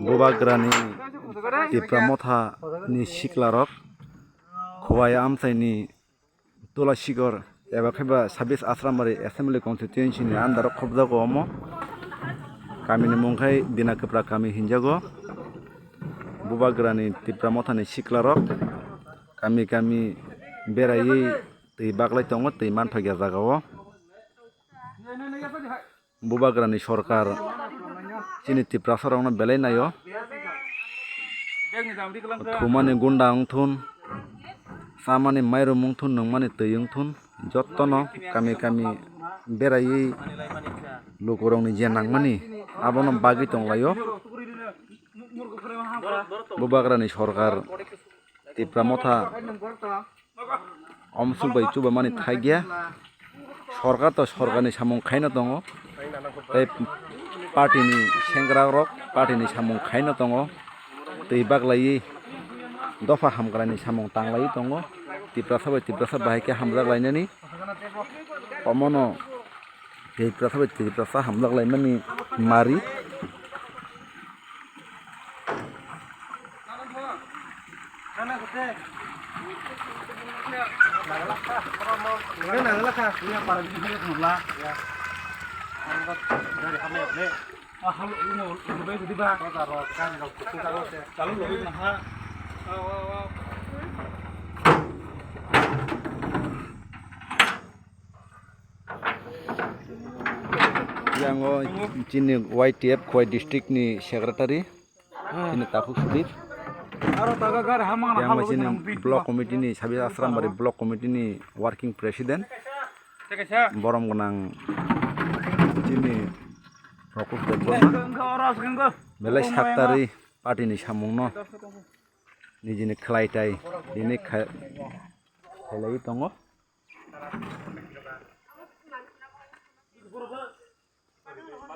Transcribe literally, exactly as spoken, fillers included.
Bubagrani Tipra Motha ni siklarok Khowai amchaini Tulasigor eba khe ba sabis Asramari Assembly Constituency ni under o khobjago omo. Kamini mung khai Dina Kwpra kami hinjago. Bubagrani Tipra Mothani siklarok kami kami beraiwi twi baklai tongo, twi manthokya jagao. Bubagrani sorkar chini Tiprasarokno belai naio. Thumani gunda wngthun, chamani mairum wngthun, nungmani twi wngthun, jottono kami kami beraiwi lukurokni je nangmani abono bagwi tonglaio. Bubagrani sorkar Tipra Motha omsuk bai chubamani thakya. Sorkar to sorkarni samung khaino tongo, tei party ni sengra rok party ni samung khaino tongo, tei baglaiwi dopha hamkraini samung tanglaiwi tongo. Tiprasa bai Tiprasa bahai khe hamjak lainani omono Tiprasa bai Tiprasa hamjak laimani mari. Yang o chini Y T F Khowai district ni secretary, chini Takhuk Sudip. Yang o chini block committee ni Sabis Asrambari block committee ni working president. Borom gwnang chini Prakush Debbarma. Belai saktari party ni samung no nijini khlai tai tini kha-, khailaiwi tongo.